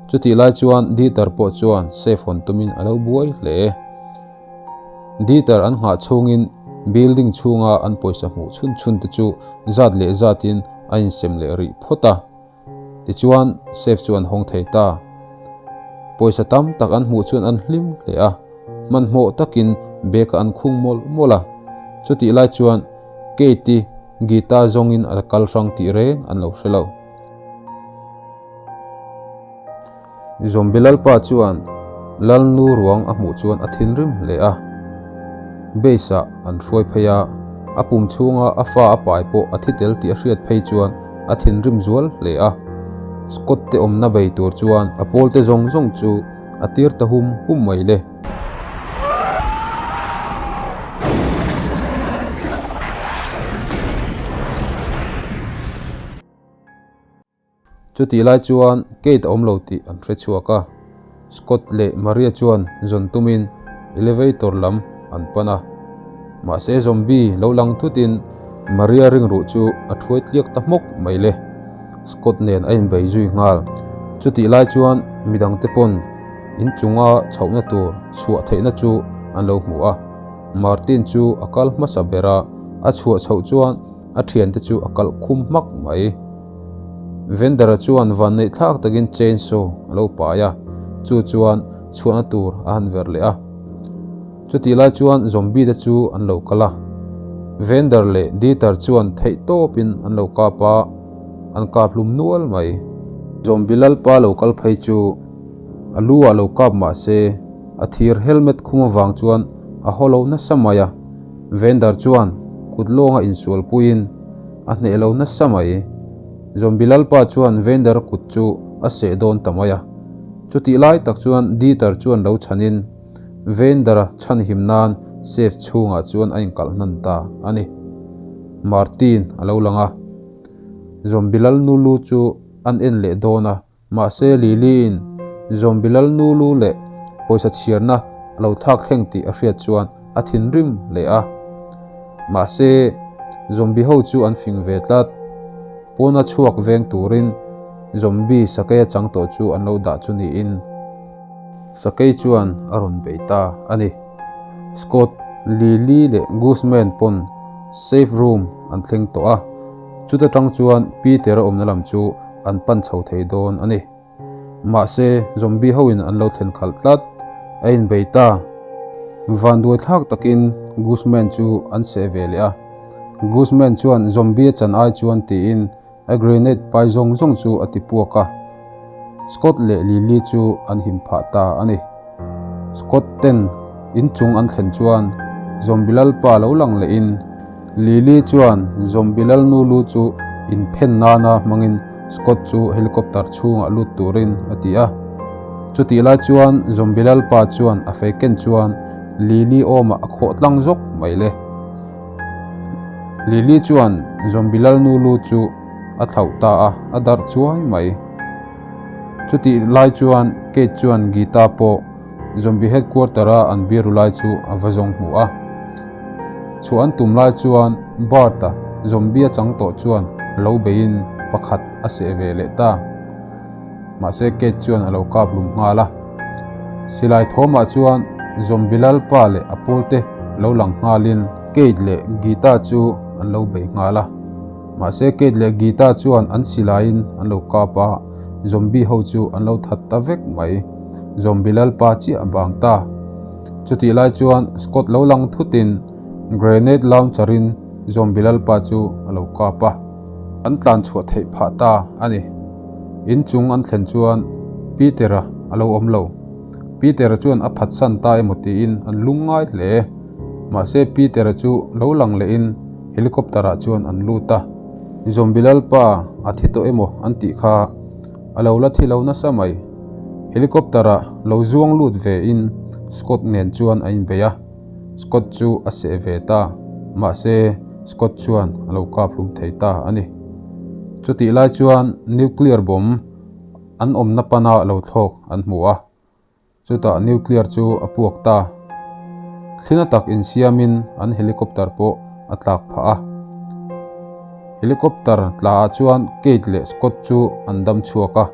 chutih lai chuan Dieter pawh chuan safe hawn tumin a lo buai hle. Dieter an nghah chhungin building chhunga an pawisa hmuh chhun chhun te chu zat leh zatin a insem leh rih phawt a. Tichuan safe chu an hawng thei ta. Pawisa tam tak an hmuh chuan an hlim hle a, hmanhmawh takin bag ah an khung mawlh mawlh a. Chutih lai chuan Kate-i guitar zawngin a kal hrang tih reng an lo hre lo. Zombie lalpa chuan Lalnu ruang a hmuh chuan a thinrim hle a. Base ah an hruai phei a, a pum chhunga a fa a pai pawh a thi tel tih a hriat phei chuan a thinrim zual hle a. Scott te awmna bei tur chuan a pawl te zawng zawng chu a tir ta hum hum mai le. Chutih lai chuan Kate a awm lo tih an hre chhuak a, Scott leh Maria chuan zawn tumin elevator lam an pan a. Mahse zombie lo lang thutin Maria ringruh chu a thuai tliak ta hmawk mai le. Scott nen a inbei zui nghal. Chutih lai chuan midangte pawn inchunga chhohna tur chhuah theihna chu an lo hmu a. Martin chu a kal hmasa ber a, a chhuah chhoh chuan a thiante chu a kalh khum hmak mai. Vendor-a chuan vanneih thlak takin chainsaw a lo pai a, chu chuan chhuahna tur a han ver leh a. Chutih lai chuan zombie te chu an lo kal a. Vander leh Dieter chuan theihtawpin an lo kap a, an kap hlum nual mai. Zombie lalpa lo kal phei chu a lu ah lo kap mah se a thir helmet khum avang chuan a haw lo nasa mai a, Vander chuan kut lawnga insual puiin a hneh lo nasa mai. Zombie lalpa chuan Vander-a kut chu a seh dawn ta mai a, chutih lai tak chuan Dieter chuan lo chhanin Vander-a chhanhim nan safe chhungah chuan a inkalh hnan ta a ni. Martin a lo lang a, Zombie lalnu lu chu an en leh dawn a, mahse Lily-in Zombie lalnu lu leh pawisa chhiarna a lo thlak thleng tih a hriat chuan a thinrim leh a. Mahse Zombie ho chu an fing ve tlat. Pawna chhuak veng turin Zombie sakei a chang tawh chu an lo dah chu niin. Sakei chuan a rawn bei ta a ni. Scott, Lily leh Guzman pawn safe room an thleng tawh a, chuta tang chuan Peter a awmna lam chu an pan chho thei dawn a ni. Mahse, zombie hoin an lo thlen khalh tlat, a inbei ta. Vanduai thlak takin Guzman chu an seh ve leh a, Guzman chuan zombie a chan ai chuan tiin A grenade pai zawng zawng chu a ti puak a, Scott leh Lily chu an him phah ta a ni. Scott ten inchung an thlen chuan Zombie Lalpa lo lang lehin Lily chuan Zombie Lalnu lu chu inphen nana hmangin Scott chu helicopter chhungah lut turin a ti a. Chutih lai chuan Zombie Lalpa chuan a fei ken chuan Lily awmah a khawh tlang zawk mai le. Lily chuan Zombie Lalnu lu chu a thlauh ta a, a darh chuai mai. Chutih lai chuan Kate chuan Gita pawh Zombie headquarter a an biru lai chu a va zawng hmu a. Chhuah an tum lai chuan Bart-a Zombie a chang tawh chuan lo beiin pakhat a seh ve leh ta. Mahse Kate chuan a lo kap lum nghal a. Silai thawmah chuan Zombie Lalpa leh a pawlte lo lang nghalin Kate leh Gita chu an lo bei nghal a. Mahse Kate leh Gita chuan an silaiin an lo kap a, Zombie ho chu an lo that ta vek mai. Zombie Lalpa chiah a bang ta. Chutih lai chuan Scott lo lang thutin grenade launcher in Zombie Lalpa chu a lo kap a. An tlan chhuah theih phah ta a ni. In chung an thlen chuan Peter-a a lo awm lo. Peter-a chuan a phatsan ta emaw tiin an lung ngai hle. Mahse Peter-a chu lo lang lehin helicopter-ah chuan an lut a. Zombie lalpa a thi tawh emaw an tih kha a lo la thi lo nasa mai. Helicopter-ah lo zuang lut ve in Scott nen chuan a inbei a. Scott chu a seh ve ta, mahse Scott chuan a lo kap hlum thei ta a ni. Chutih lai chuan nuclear bomb an awmna pana lo thlawk an hmu a, chutah nuclear chu a puak ta. Thlina tak insiamin an helicopter pawh a tlak phah a. Helicopter tla ah chuan Kate leh Scott chu an dam chhuak a.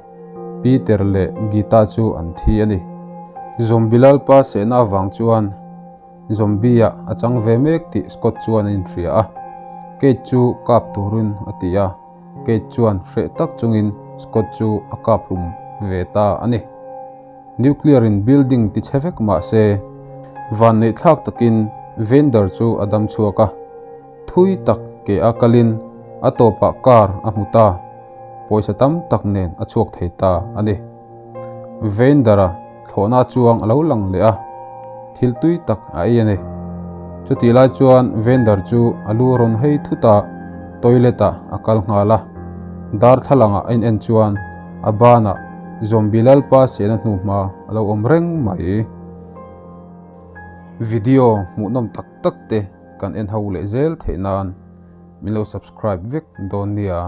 Peter leh Gita chu an thi a ni. Zombie lalpa sehna avang chuan Zombie ah a chang ve mek tih Scott chuan a inhria a. Kate chu kap turin a ti a, Kate chuan hreh tak chungin Scott chu a kap hlum ve ta a ni. Nuclear in building ti chhe vek mah se vanneih thlak takin Vander chu a dam chhuak a. Thui tak ke a kalin a tawpah car a hmu ta, pawisa tam tak nen a chhuak thei ta a ni. Vander-a thlawhna chuang a lo lang leh a, thil tui tak a ei a ni. Chutih lai chuan Vander chu a lu rawn hei thut a, toilet-ah a kal nghal a. Darthlalangah a inen chuan a banah Zombie Lalpa sehna hnuhma a lo awm reng mai. Video hmuhnawm tak tak te. Kan en ho leh zel theih nan min lo subscribe vek dawn nia.